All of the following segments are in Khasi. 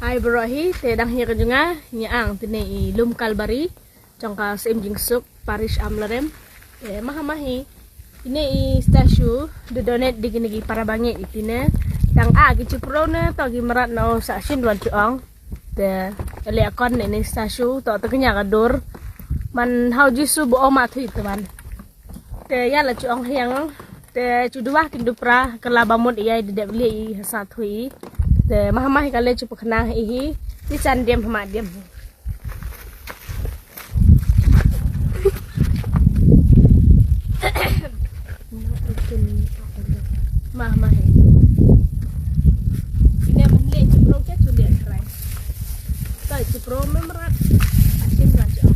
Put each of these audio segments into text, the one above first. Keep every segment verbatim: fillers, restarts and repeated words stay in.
Ai bro hi te dang hi ka jong nga, ngi ang tine i lum Kalbari jong ka Syiem Jingsuk, parish Amlarem. Te maha mahi ine i statue de donate de kine ki para bangeit i tine. Dang a ki chipro ne to ki mrad na o sa shin wan chi ong. Te ele akon ne ne statue to te kenya ka dur. Man hau Jisu bo o ma thui te man. Te ya la chu ong hiang te chu dua kin du pra ka la ba mut ïa de dep le i ha sa thui. Te mah mah ka le chu pakna i hi. Ti chan dem hma dem. Mah mah hi. Ine ban le chu pro ke chu le krai. Tai chu pro memrat. Asin ran chu.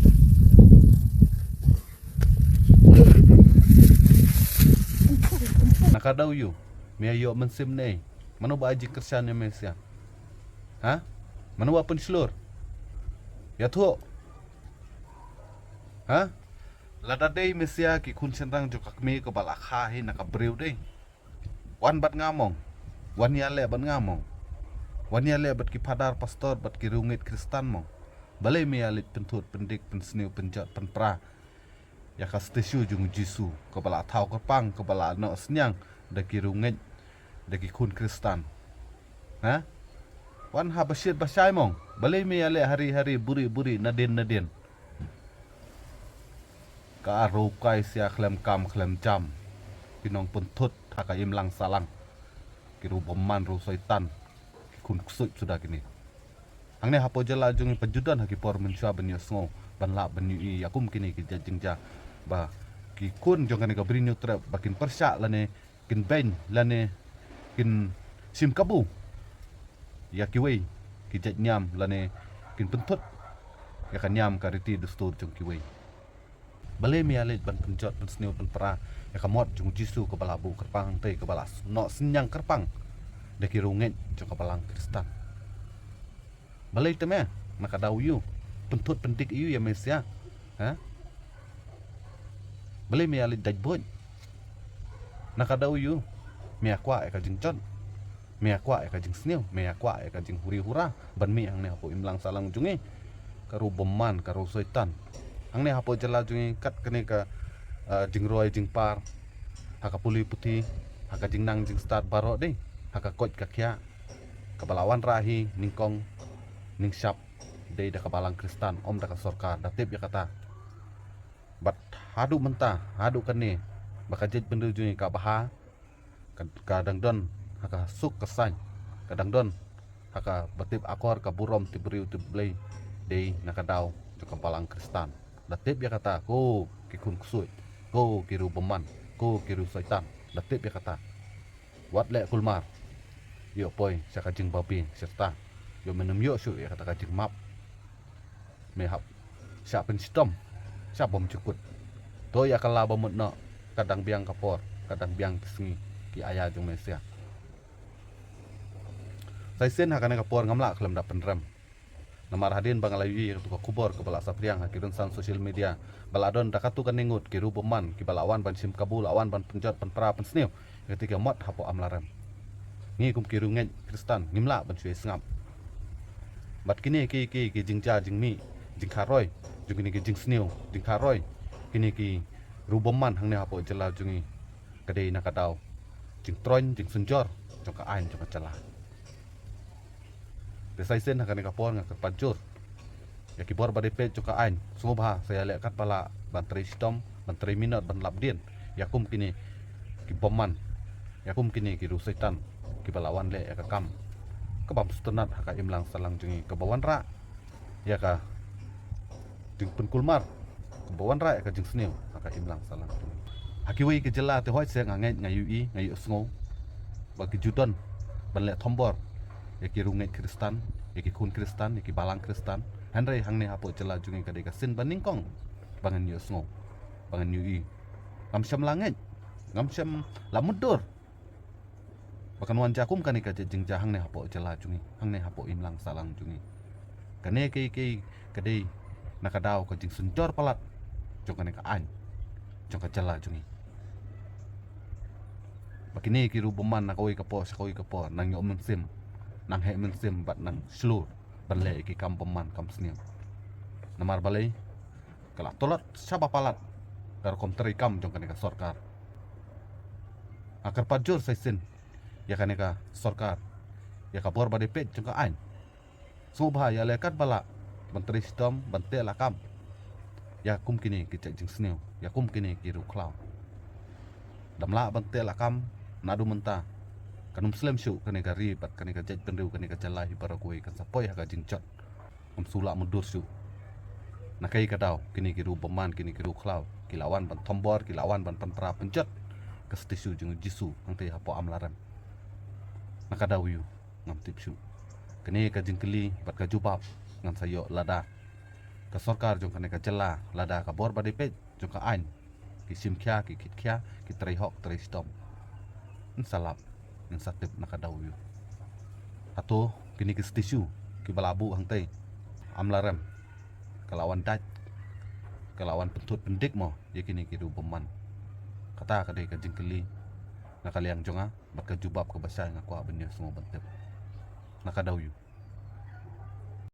Na ka daw ïu me ïoh mynsiem ne? Mano ba ai jingkyrshan ïa me sia? Ha? Mano ba pynshlur? Ïathuh. Ha? Lada dei me sia ki khun shynrang jong ka kmie kaba la kha hi na ka briew dei, wan bad nga mong. Wan ïaleh bad nga mong. Wan ïaleh bad ki phadar pastor bad ki riewngeit khristan mong. Balei me ïa leit pynthut pyndik pynsniew pynjot pynpra ïa ka statue jong u Jisu kaba la thaw kyrpang, kaba la noh synñiang da ki riewngeit, da ki khun khristan? Ha? Wan ha ba shit ba shai mong. Balei me ïa leh hari hari buri buri nadien nadien? Ka arwei kai sia khlem kam khlem jam ki nongpynthut ha ka imlang sahlang, ki riew bymman riew soitan, ki khun ksuid suda kine. Hangne hapoh jylla jong ngi pynjot don ha ki por mynshuwa ban ïohsngew, ban lah ban ïohi ïa kum kine ki jait jingjia ba ki khun jong kane ka Bri Hynñiewtrep ba kin pyrshah lane kin beiñ lane kin shim kabu ïa kiwei ki jait niam lane kin pynthut ïa ka niam ka riti dustur jong kiwei. Balei me ïa leit ban pynjot pynsniew pynpra ïa ka mot jong u Jisu kaba la buh kyrpang hangtei, kaba la noh synñiang kyrpang da ki riewngeit jong ka balang khristan? Balei te me na ka daw ïu pynthut pyndik ïu ïa me sia? Ha? Balei me ïa leit dait buit? Na ka daw ïu me ïa kwah ïa ka jingjot, me ïa kwah ïa ka jingsniew, me ïa kwah ïa ka jinghuri hura ban mih hangne hapoh imlang sahlang jong ngi. Ka riew bymman, ka riew soitan. Hangne hapoh jylla jong ngi kat kane ka, eh, jingroi jingpar ha ka pule puthi, ha ka jingnang jingstad baroh dei, ha ka koit ka khiah, kaba la wanrah hi nyngkong nyngshap dei da ka balang khristan, ym da ka sorkar, da tip ïa kata. Bad haduh mynta, haduh kane ba ka jaitbynriew jong ngi ka bha, ka, ka dang don ha ka suk ka saiñ, ka dang don ha kaba tip akor ka burom tip briew tip Blei dei na ka daw jong ka balang khristan. Da tip ïa kata ko ki khun ksuid, ko ki riew bymman, ko ki riew soitan, da tip ïa kata. Wat leh kulmar, ïoh poi sha ka jingbabe sha kata. Ïoh me nym ïoh shuh ïa kata ka jingmap. Me hap shah pynshitom, shah bymjukut. To ïa ka la ba mut noh, ka dang biang ka por, ka dang biang ki sngi, ki aya jong me sia. Sa shisien ha kane ka por ngam lah khlem da pynrem. Namar hadien ba nga la ïohi ïa katu ka khubor kaba la saphriang ha ki rynsan social media ba la don da katu kane ngut ki riew bymman kiba la wan ban shim kabu, la wan ban pynjot pynpra pynsniew ïa kata ka mot hapoh Amlarem. Ngi kum ki riewngeit khristan ngim lah ban shu ïa sngap. Bad kine ki, ki, ki jingjia jingmih jingkharoi jong kine ki jingsniew jingkharoi kine ki riew bymman hangne hapoh jylla jong ngi ka dei na ka daw jingtroiñ jingsynjor jong ka aiñ jong ka jylla. Te sa shisien ha kane ka por nga kyrpad jur ïa ki bor ba dei peit jong ka aiñ, sngewbha sa ïaleh katba lah ban trei shitom, ban trei minot, ban lap dien ïa kum kine ki bymman, ïa kum kine ki riew soitan kiba la wan leh ïa ka kam ka bym sngewtynnat ha ka imlang sahlang jong ngi, kaba wanrah ïa ka jingpynkulmar, kaba wanrah ïa ka jingsniew ha ka imlang sahlang. Ha kiwei ki jylla te hooid se nga ngeit, nga ïohi, nga ïohsngew ba ki ju don ban leh thombor ïa ki riewngeit khristan, ïa ki khun khristan, ïa ki balang khristan. Hynrei hangne hapoh jylla jong ngi ka dei ka sien ba nyngkong ba ngan ïohsngew, ba ngan ïohi. Ngam shym la ngeit, ngam shym la mutdur ba kan wan jia kum kane ka jait jingjia hangne hapoh jylla jong ngi, hangne hapoh imlang sahlang jong ngi. Kane kei kei ka dei na ka daw ka jingsynjor palat jong kane ka aiñ jong ka jylla jong ngi. Ba kine ki riew bymman na kawei ka por sha kawei ka por nang ïoh mynsiem nang heh mynsiem bad nang shlur ban leh ïa ki kam bymman kam sniew. Namar balei? Ka la tlot shaba palat ka rukom trei kam jong kane ka sorkar. Nga kyrpad jur sa shisien ïa kane ka sorkar, ïa ka bor ba dei peit jong ka aiñ, sngewbha ïaleh katba lah ban trei shitom ban teh lakam ïa kum kine ki jait jingsniew, ïa kum kine ki riewkhlaw. Dam lah ban teh lakam, naduh mynta kan ym slem shuh kane ka ri bad kane ka jaitbynriew, kane ka jylla hi baroh kawei kan sa poi ha ka jingjot. Kan ym shu lah mutdur shuh. Na kaei ka daw kine ki riew bymman, kine ki riewkhlaw ki la wan ban thombor, ki la wan ban pynpra pynjot ka statue jong u Jisu hangtei hapoh Amlarem? Na ka daw aiu? Ngam tip shuh. Kane ka jingkylli bad ka jubab ngan sa ïoh lada ka sorkar jong kane ka jylla, lada ka bor ba dei peit jong ka aiñ, ki shim khia, ki khit khia, ki trei hok trei shitom. Ngin sa lap, ngin sa tip na ka daw aiu. Hato kine ki statue kiba la buh hangtei Amlarem ka la wan dait, ka la wan pynthut pyndik mo ïa kine ki riew bymman? Kata ka dei ka jingkylli na ka liang jong nga, bad ka jubab kaba shai nga kwah ban ïohsngew ban tip. Na ka daw aiu?